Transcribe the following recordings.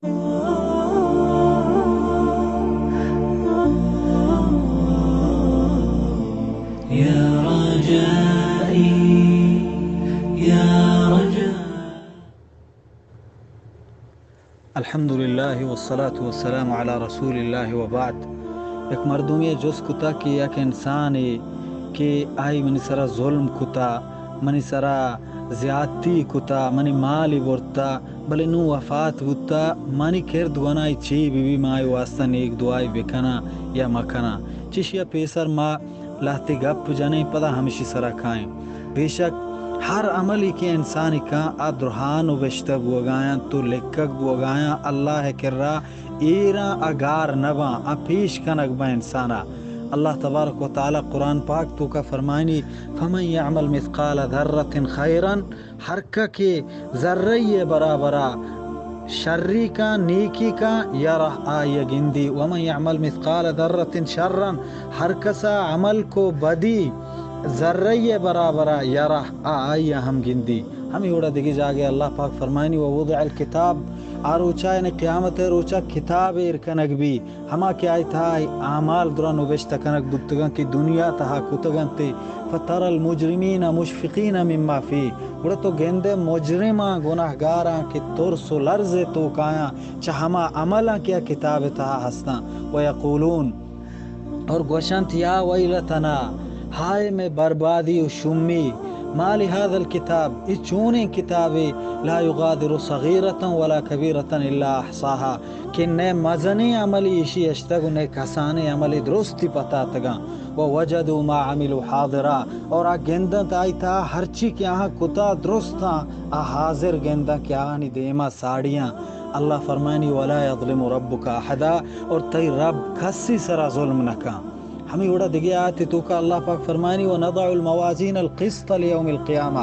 يا رجائي، يا رجائي. الحمدللہ والصلاة والسلام علی رسول اللہ وبعد. یک مردمے جست کتا کہ یک انسانے کہ آئی منی سرا ظلم کتا، منی سرا زیادتی کتا، منی مالی برتا، بلے نوں وفات بوتا، منی کرد گوناہی چی بی بی، ما آئی واسطہ نیک دعائی بکناں یا مکناں؟ چشیا پیسر ما لہتے گپ جنیں، پدا ہمشی سرا کائیں. بے شک ہر عملی کہ انسانی کن، آ درہا نبشتہ بوگایاں، تو لکھگ بوگایاں، اللہ کرا ایراں آ گار نباں، آ پیش کنگ باں انسانا. اللہ تبارک و تعالی قرآن پاک توکا فرمائنی، فمن یعمل مثقال ذرة خیرا، ہر کہ کہ ذرہ ءِ برابرا شری کاں، نیکی کاں، یرہ، آئی ءَ گندی. ومن یعمل مثقال ذرة شرا، ہر کسا عمل کو بدی ذرہ ءِ برابرا، یرہ، آ آئی ءَ ہم گندی. ہمے وڑا دگہ جاگہ اللہ پاک فرمائنی، ووضع الکتاب، آ روچا یعنی قیامت ءِ روچا کتاب ایر کنگ بی، ہما کہ آئی تہا اعمال درا نبشتہ کنگ بوتگاں کہ دنیا تہا کتگ انت، فتری المجرمین مشفقین مما فیہ، گڑا تو گندے مجرماں، گناہگاراں کہ ترس و لرز ءِ توکایاں چہ ہما عملاں کہ آ کتاب ءِ تہا ہستاں. ویقولون، اور گوشنت، یا ویلتنا، ہائے مئے بربادی و شومی، ما لہذا الکتاب، اے چونیں کتابے، لا یغادر صغیرة ولا کبیرة الا احصاها، کہ نئے مزنیں عملی ایشی اشتگ و نئے کسانیں عملی درستی پتاتگاں. ووجدوا ما عملوا حاضرا، اور آ گندنت آئی تہا ہرچی کہ آہاں کتا درستاں، آ حاضر گنداں کہ آہانی دیما ساڑیاں. اللہ فرمانی، ولا یظلم ربک احدا، اور تئی رب کسی سرا ظلم نکاں. ہمے وڑا دگہ آیت توکا اللہ پاک فرمانی، ونضع الموازین القسط لیوم القیامہ،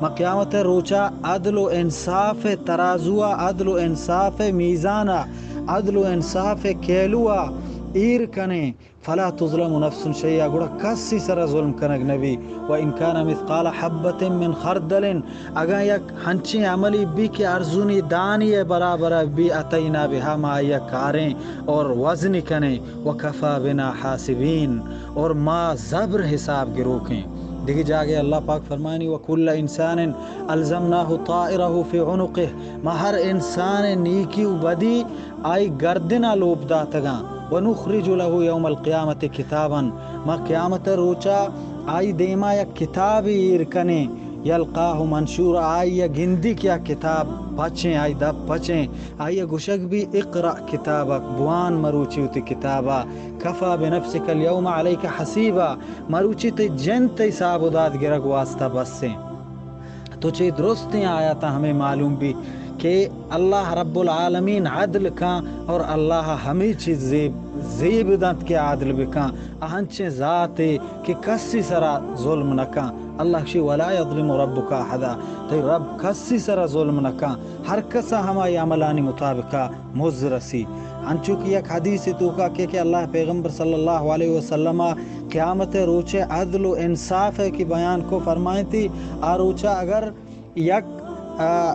ما قیامت ءِ روچا عدل و انصاف ءِ ترازو ءَ، عدل و انصاف ءِ میزان ءَ، عدل و انصاف ءِ کیلو ءَ ایر کنیں، فلا تظلم نفس شیئا، گڑا کسی سرا ظلم کنگ نبی. وان کان مثقال حبة من خردل، اگاں یک ہنچیں عملی بی کہ ارزونی دانی ءِ برابر بی، اتینا بها، ما آئی ءَ کاریں اور وزنی کنیں. وکفی بنا حاسبین، اور ما زبر حساب گروکیں. دگہ جاگہ اللہ پاک فرمانی، وکل انسان الزمناه طائره فی عنقه، ما ہر انسان ءِ نیکی و بدی آئی گردن ءَ لوپ داتگاں. ونخرج له یوم القیامة کتابا، ما قیامت ءِ روچا آئی دیما یک کتابے ایر کنیں، یلقاه منشورا، آئی ءَ گندی کہ آ کتاب پچیں، آئی دپ پچیں، آئی ءَ گوشگ بی، اقرأ کتابک، بوان مروچی وتی کتابا، کفی بنفسک الیوم علیک حسیبا، مروچی تئی جند تئی حساب و داد گرگ واسطہ بسیں. تو چہ درستیں آیاتاں ہمے معلوم بی کہ اللہ رب العالمین عدل کاں اور اللہ ہمے چیز زیب، زیب دنت کہ عدل بکاں. آ ہنچیں ذاتے کہ کسی سرا ظلم نکاں. اللہ گشی، ولا یظلم ربک احدا، تئی رب کسی سرا ظلم نکاں، ہر کسا ہمائی عملانی مطابقا مزد رسی. انچو کہ یک حدیث توکا کہ، کہ اللہ پیغمبر صلی اللہ علیہ وسلم قیامت روچ عدل و انصاف کہ بیان کو فرمائنتی، آ روچا اگر یک، آ،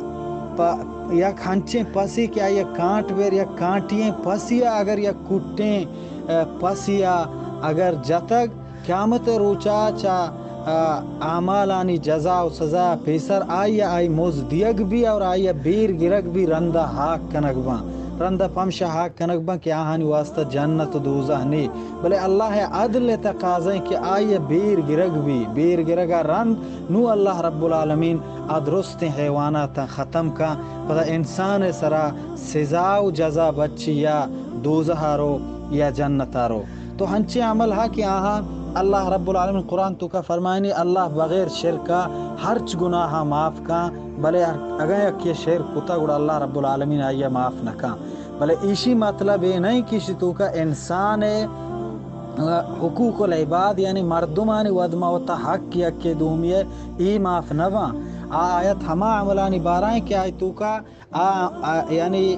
پ-، یک ہنچیں پسی کہ آئی کانٹ بیر، یک کانٹی ئیں پسی ءَ اگر یک کٹیں، آ، پسی ءَ اگر جتگ، قیامت روچا چہ، آ، اعمالانی جزا و سزا پیسر آئی ءَ آئی مزد دیگ بی اور آئی ءَ بیر گرگ بی، رندا ہاک کنگ باں، رندا پمشا ہاک کنگ باں کہ آہانی واسطہ جنت و دوزہ نے، بلے اللہ ءِ عدل ءِ تقاضا ایں کہ آئی ءَ بیر گرگ بی، بیر گرگ ءَ رند نوں اللہ رب العالمین آ درستیں حیواناتاں ختم کاں، پدا انسان ءِ سرا سزا و جزا بچی یا دوزہ ءَ رو یا جنت ءَ رو. تو ہنچیں عمل ہا کہ آہاں اللہ رب العالمین قرآن توکا فرمائنی، اللہ بغیر شرکا ہرچ گناہا معاف کاں، بلے اگاں یکے شرک کتا گڑا اللہ رب العالمین آئیا معاف نکاں. بلے ایشی مطلب اے نئیں کہ ایشی توکا انسان ءِ، آ، حقوق العباد یعنی مردمانی ودما وتا حق یکے دومی ءِ اے معاف نباں. آ آیت ہما عملانی بارائیں کہ آئی توکا آ، آ، یعنی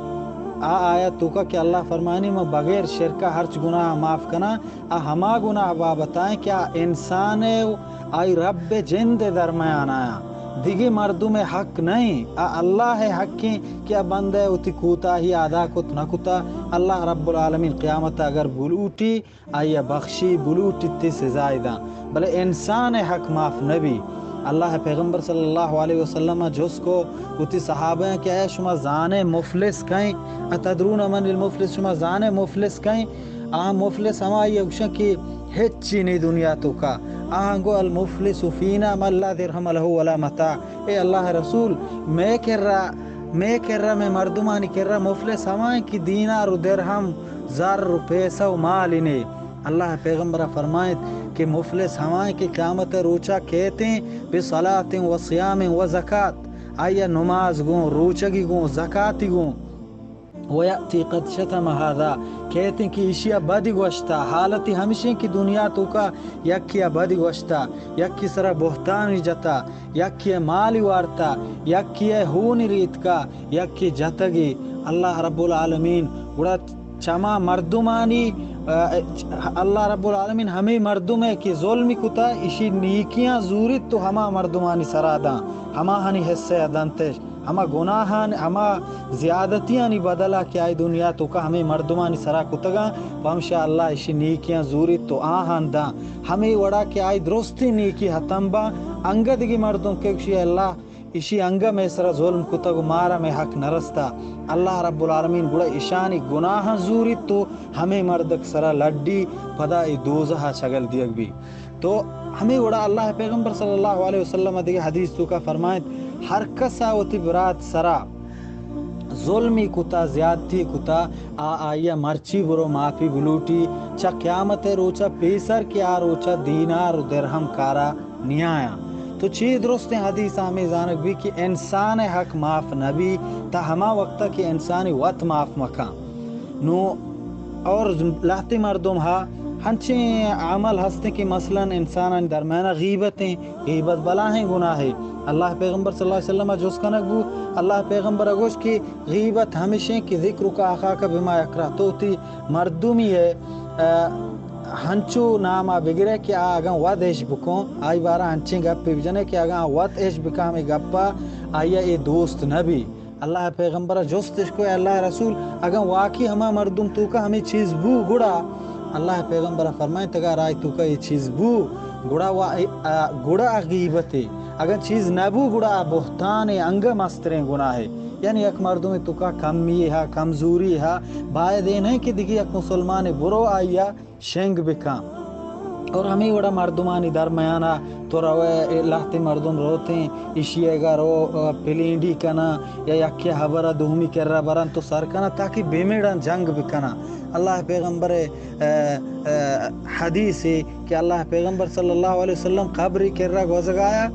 آ آیت توکا کہ اللہ فرمانی، من بغیر شرکا ہرچ گناہ معاف کناں، آ ہما گناہ بابتائیں کہ آ انسان ءُ آئی رب جند درمیان آیاں. دگہ مردم ءِ حق نہ ایں، آ اللہ ءِ حق ایں کہ آ بندہ ءَ وتی کوتاہی ادا کت نہ کتا، اللہ رب العالمین قیامت ءَ اگر بلوٹی، آئی ءَ بخشی، بلوٹی تی سزائے داں، بلے انسان ءِ حق معاف نہ بی۔ اللہ ءِ پیغمبر صلی اللہ علیہ وسلم ءَ جست کو وتی صحابہ ءَ کہ اے شما زانے مفلس کئیں؟ اتدرون من المفلس؟ شما زانے مفلس کئیں؟ آ مفلس ہمائی ءَ گوشن کہ ہچی نی دنیا توکا۔ آہاں گو المفلس فینا من لا درہم لہ ولا متاع۔ اے اللہ ءِ رسول، مئے کرا، مئے کرا، مئے مردمانی کرا مفلس ہمائیں کہ دینار و درہم، زر و پیسہ و مال نے۔ اللہ ءِ پیغمبر ءَ فرمائیت کہ مفلس ہمائیں کہ قیامت ءِ روچا کیتیں بصلاۃ و صیام و زکات، آئی ءَ نماز گوں، روچگی گوں، زکاتی گوں، ویأتی قد شتم ھذا، کیتیں کہ ایشی ءَ بدی گوشتا، حالتی ہمشیں کہ دنیا توکا یکی ءَ بدی گوشتا، یکی سرا بہتانی جتا، یکی ءِ مالی وارتا، یکی ءِ ہونی ریتکا، یکی جتگی۔ اللہ رب العالمین گڑا چما مردمانی، ا، اللہ رب العالمین ہمے مردمے کہ ظلمی کتا، ایشی نیکیاں زوریت تو ہما مردمانی سرا داں، ہماہانی حصہ ءَ دنتش۔ ہما گناہان، ہما زیادتیانی بدلا کہ آئی دنیا توکا ہمے مردمانی سرا کتگاں، پمشا اللہ ایشی نیکیاں زوریت تو آہان داں۔ ہمے وڑا کہ آئی درستیں نیکی ختم باں، انگہ دگہ مردم کہ گوشی اللہ ایشی انگہ مئے سرا ظلم کتگ و مارا مئے حق نرستا، اللہ رب العالمین گڑا ایشانی گناہاں زوریت تو ہمے مردک سرا لڈی، پدا اے دوزہا چگل دیگ بی۔ تو ہمے وڑا اللہ ءِ پیغمبر صلی اللہ علیہ وسلم ءَ دگہ حدیث توکا فرمائیت، ہر کس ءَ وتی برات سرا ظلمی کتا، زیادتی کتا، آ آئی ءَ مرچی برو معافی بلوٹی، چہ قیامت ءِ روچا پیسر کہ آ روچا دینار و درہم کارا نیایاں۔ تو چی درستیں حدیث ہمے زانگ بی کہ انسان ءِ حق معاف نہ بی، تا ہما وقتا کہ انسانی وت معاف مکاں۔ نو اور لہتے مردم ہا ہنچیں عمل ہستیں کہ مثلاً انسانانی درمیانا غیبت ایں، غیبت بلاہیں گناہے۔ اللہ پیغمبر صلی اللہ علیہ وسلم ءَ جست کنگ بو، اللہ پیغمبر ءَ گوشت کہ غیبت ہمشیں کہ ذکرک اخاک بما یکرہ، تو وتی مردمی ءَ، ا، ہنچو ناما بگرے کہ آ اگاں وت اش بکن، آئی بارا ہنچیں گپے بجنے کہ اگاں آ وت اش بکن ہمے گپا، آئی ءَ اے دوست نہ بی۔ اللہ ءِ پیغمبر ءَ جست اش کو، اے اللہ ءِ رسول، اگاں واقعی ہما مردم توکا ہمے چیز بو گڑا؟ اللہ ءِ پیغمبر ءَ فرمائیت، اگاں آئی توکا اے چیز بو گڑا وا-، ا، گڑا آ غیبتے، اگاں چیز نہ بو گڑا آ بہتانے، انگہ مستریں گناہے۔ یعنی یک مردمے توکا کمی ہا، کمزوری ہا، باید اے نہ کہ دگہ یک مسلمانے برو آئی ءَ شنگ بکن۔ اور ہمے وڑا مردمانی درمیانا تو روئے، اے لہتے مردم روتیں، ایشی ءَ گا رو، ا، پلینڈی کناں یا یکے ہبرا دومی کرا برن تو سر کناں تاکہ بمڑن، جنگ بکناں۔ اللہ پیغمبر، ا، ا، حدیثے کہ اللہ پیغمبر صلی اللہ علیہ وسلم قبری کرا گوزگایا،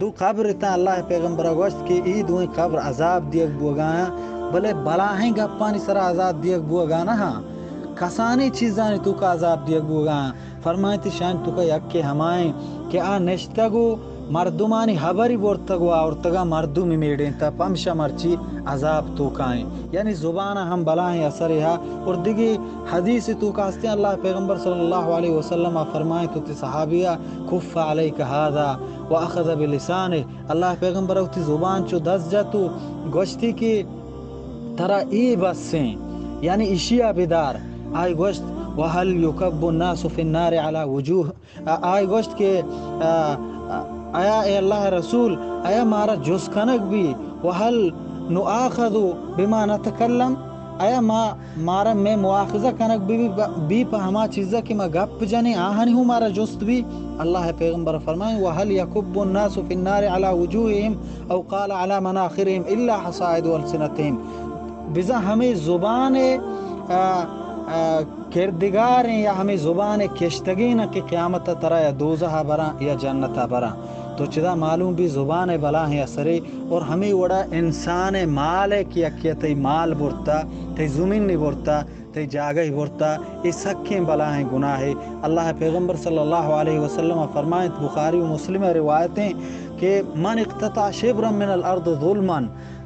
دو قبر اتاں، اللہ ءِ پیغمبر ءَ گوشت کہ اے دوئیں قبر عذاب دیگ بوگایاں، بلے بلاہیں گپانی سرا عذاب دیگ بوگا نہ ہاں، کسانیں چیزانی توکا عذاب دیگ بوگایاں۔ فرمائیت، شان توکا یکے ہمائیں کہ آ نشتگ و مردمانی ہبری برتگ و آورتگا، مردمی میڑینتا، پمشا مرچی عذاب توکائیں۔ یعنی زبان ہم بلاہیں اثرے ہا۔ اور دگہ حدیث توکا ہستیں، اللہ پیغمبر صلی اللہ علیہ وسلم ءَ فرمائیت وتی صحابی ءَ، کف علیک ھذا، و اخذ بلسانه، اللہ پیغمبر ءَ وتی زبان چو دست جت و گوشتی کہ ترا اے بس ایں، یعنی اشیا بدار۔ آئی گوشت، وهل يكب الناس في النار على وجوه، آ-، آئی گوشت کہ، آ، آ-، ایا اے اللہ رسول، ایا مارا جست کنگ بی، وهل نؤاخذ بما نتكلم، ایا ما مارا مئے مواخذہ کنگ بہ بی، بی پہ ہما چیزا کہ ما گپ جنیں، آہانی ہوں مارا جست بی۔ اللہ ءِ پیغمبر فرمائیں، وهل يكب الناس في النار على وجوههم أو قال على مناخرهم إلا حصائد ألسنتهم۔ بزاں ہمے زبان ءِ، آ، آ، کردگاریں یا ہمے زبان ءِ کشتگین کہ قیامت ءَ ترا یا دوزہ ءَ براں یا جنت ءَ براں۔ تو چدا معلوم بی زبان ءِ بلاہیں اثرے۔ اور ہمے وڑا انسان ءِ مال ءِ کہ یکے ءَ تئی مال برتا، تئی زمین ءَ برتا، تئی جاگہ ءَ برتا، اے سکیں بلاہیں گناہے۔ اللہ ءِ پیغمبر صلی اللہ علیہ وسلم ءَ فرمائیت، بخاری و مسلم ءِ روایتیں کہ من اقتطع شبرا من الارض ظلما،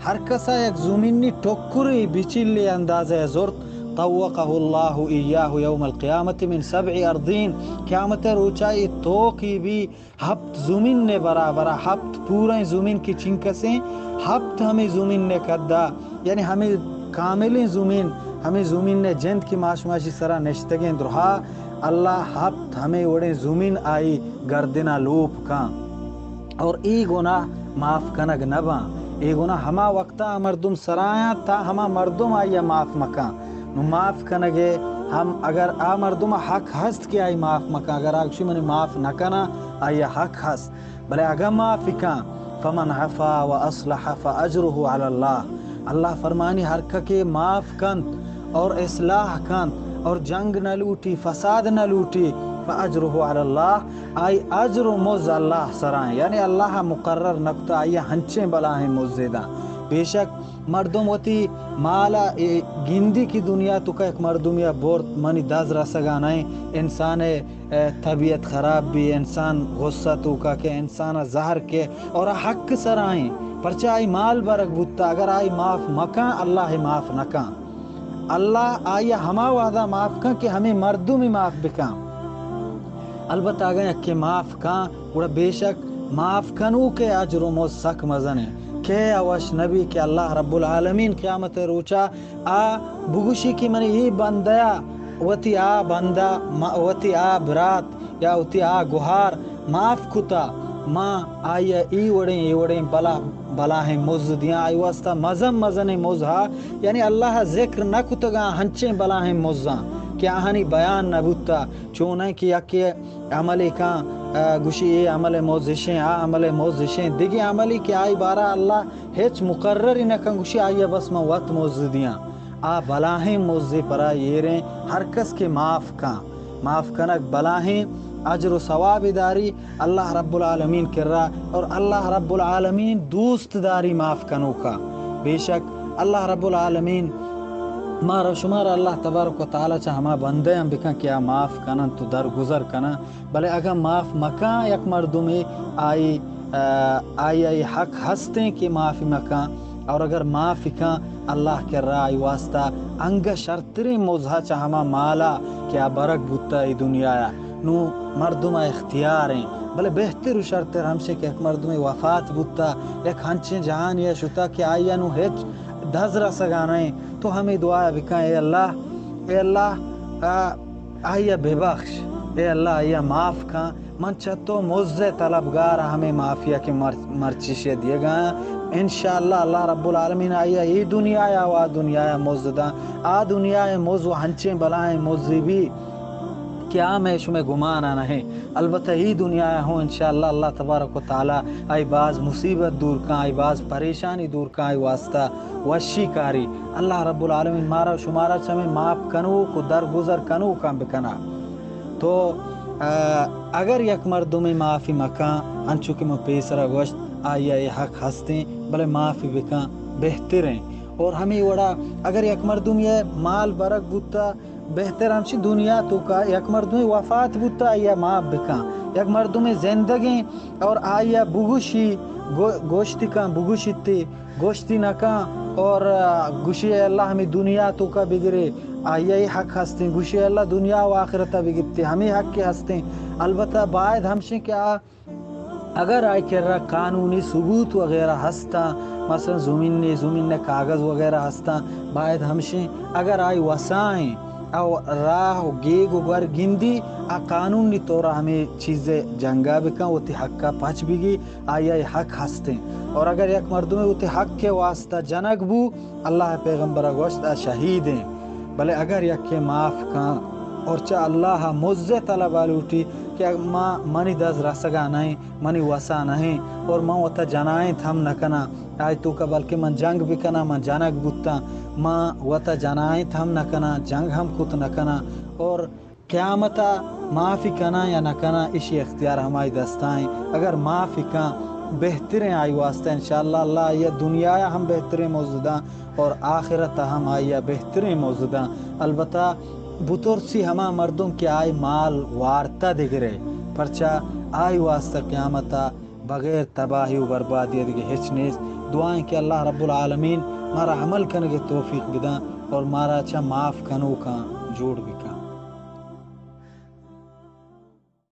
ہر کسا یک زمینی ٹکرے بچلے اندازہ ءَ زرت، طوقه الله إياه يوم القيامة من سبع أرضين، قیامت ءِ روچا اے توقی بی ہپت زمین ءِ برابرا، ہپت پوریں زمین کہ چنکسیں، ہپت ہمے زمین ءِ قدا، یعنی ہمے کاملیں زمین، ہمے زمین ءِ جند کہ ما شما اشی سرا نشتگیں درہا، اللہ ہپت ہمے وڑیں زمین آئی گردنا لوپ کن۔ اور اے گناہ معاف کنگ نہ باں۔ اے گناہ ہما وقتا مردم سرایاں تا ہما مردم آئی ءَ معاف مکن۔ نو معاف کنگ ءِ ہم اگر آ مردم ءَ حق ہست کہ آئی معاف مکن، اگر آ گوشی منی معاف نہ کناں، آئی ءَ حق ہست۔ بلے اگاں معاف کن، فمن عفا و اصلح فاجره علی اللہ۔ اللہ فرمانی ہر ککے معاف کنت اور اصلاح کنت اور جنگ نہ لوٹی، فساد نہ لوٹی، فاجره علی اللہ، آئی اجر و مز اللہ سرائیں، یعنی اللہ مقرر نکتا آئی ہنچیں بلاہیں مزے داں۔ بے شک مردم وتی مالا اے گندی کہ دنیا توکا یک مردمی برت، منی دز رسگا نئیں، انسان ءِ، اے، طبیعت خراب بی، انسان غصہ توکا کہ انسان زہر کہ اور حق سرائیں، پرچا آئی مال برگ بوتا، اگر آئی معاف مکن، اللہ معاف نکن۔ اللہ آئی ہما وہدا معاف کن کہ ہمے مردمی معاف بکن۔ البتہ اگاں یکے معاف کن، گڑا بے شک معاف کنوک ءِ اجر و مزد سک مزن انت۔ کئے ءَ وش نبی کہ اللہ رب العالمین قیامت ءِ روچا آ بگوشی کہ منی اے بندہ ءَ وتی آ بندہ، ما-، وتی آ برات یا وتی آ گہار معاف کتا، ما آئی ءَ اے وڑیں، اے وڑیں بلا-، بلاہیں مز دیاں، آئی واسطہ مزن مزنیں مز ہا، یعنی اللہ ءَ ذکر نہ کتگاں ہنچیں بلاہیں مزاں کہ آہانی بیان نہ بوتا۔ چونیں کہ یکے عملے کن، آ، گوشی اے عمل ءِ مز اشیں، آ عمل ءِ مز اشیں، دگہ عملی کہ آئی بارہ اللہ ہچ مقرری نہ کن، گوشی آئی ءَ بس من وت مز دیاں۔ آ بلاہیں مزے پرا ایریں۔ ہر کس کہ معاف کن، معاف کنگ بلاہیں اجر و ثوابے داری اللہ رب العالمین کرا، اور اللہ رب العالمین دوست داری معاف کنوکا۔ بے شک اللہ رب العالمین مارا شمارا اللہ تبارک و تعالی چہ ہما بندیاں بکن کہ آ معاف کننت و درگزر کنن۔ بلے اگاں معاف مکاں یک مردمے، آئی، آ، آئی، آئی حق ہستیں کہ معافی مکاں، اور اگر معافی کاں، اللہ کرا آئی واسطہ انگہ شرتریں مزہ چہ ہما مالا کہ آ برگ بوتا ای دنیا ءَ، نوں مردم ءَ اختیار ایں۔ بلے بہتر و شرتر ہمشیں کہ یک مردمے وفات بوتا، یک ہنچیں جہانے ءَ شتا کہ آئی ءَ نوں ہچ دز رسگا نہ ایں، تو ہمے دعا ءَ بکن، اے اللہ، اے اللہ، آ، آئی ءَ ببخش، اے اللہ، آئی ءَ معاف کن، من چہ تو مز ءِ طلبگار آں، ہمے معافی ءَ کہ مر-، مرچی شے دیگا آں۔ انشاءاللہ اللہ رب العالمین آئی ءَ اے دنیا ءَ و آ دنیا ءَ مز داں، آ دنیا ءِ مز و ہنچیں بلاہیں مزے بی کہ آ مئے شمئے گمان ءَ نہ ایں۔ البتہ اے دنیا ءَ ہوں انشاءاللہ اللہ تبارک و تعالی آئی باز مصیبت دور کن، آئی باز پریشانی دور کن، آئی واسطہ وشی کاری۔ اللہ رب العالمین مارا و شمارا چمے معاف کنوک و درگزر کنوکاں بکنا۔ تو، آ، اگر یک مردمے معافی مکاں، انچو کہ من پیسرا گوشت، آئی ءَ اے حق ہستیں، بلے معافی بکاں، بہتریں۔ اور ہمے وڑا اگر یک مردمے مال برگ بوتا، بہتر ہمشی دنیا توکا یک مردمے وفات بوتا، آئی ءَ معاف بکاں۔ یک مردمے زندگیں اور آئی ءَ بگوشی، گو-، گوشتی کاں بگوشیتی، گوشتی نہ کن اور، آ، گوشی اے اللہ ہمے دنیا توکا بگرے، آئی ءَ اے حق ہستیں، گوشی اے اللہ دنیا و آخرت ءَ بگپتے، ہمے حق ہستیں۔ البتہ باید ہمشیں کہ آ اگر آئی کرا قانونی ثبوت وغیرہ ہستاں، مثلاً زمین نے، زمین نے کاغذ وغیرہ ہستاں، باید ہمشیں اگر آئی وسائیں او راہ و گیگ و گور گندی، آ قانونی طورا ہمے چیزے جنگا بکن، وتی حقا پچ بگی، آئی ءَ اے حق ہستیں۔ اور اگر یک مردمے وتی حق ءِ واسطہ جنگ بو، اللہ ءِ پیغمبر ءَ گوشت، آ شہیدیں۔ بلے اگر یکے معاف کن اور چہ اللہ ءَ مزے طلب ءَ لوٹی کہ ما، منی دز رسگا نہ ایں، منی وسا نہ ایں اور من وتا جنائینت ہم نہ کناں، آئی توکا بلکہ من جنگ بکناں، من جنگ بوتاں، من وتا جنائینت ہم نہ کناں، جنگ ہم کت نہ کناں اور قیامت ءَ معافی کناں یا نہ کناں، ایشی اختیار ہمائی دستا ایں۔ اگر معافی کن، بہتریں آئی واسطہ، انشاءاللہ اللہ آئی ءَ دنیا ءَ ہم بہتریں مزد داں اور آخرت ءَ ہم آئی ءَ بہتریں مزد داں۔ البتہ بترسی ہما مردم کہ آئی مال وارتا دگرے، پرچا آئی واسطہ قیامت ءَ بغیر تباہی و بربادی ءَ دگہ ہچ نیست۔ دعا ایں کہ اللہ رب العالمین مارا عمل کنگ ءِ توفیق بداں۔ اور مارا چہ معاف کنوکاں جوڑ بکن۔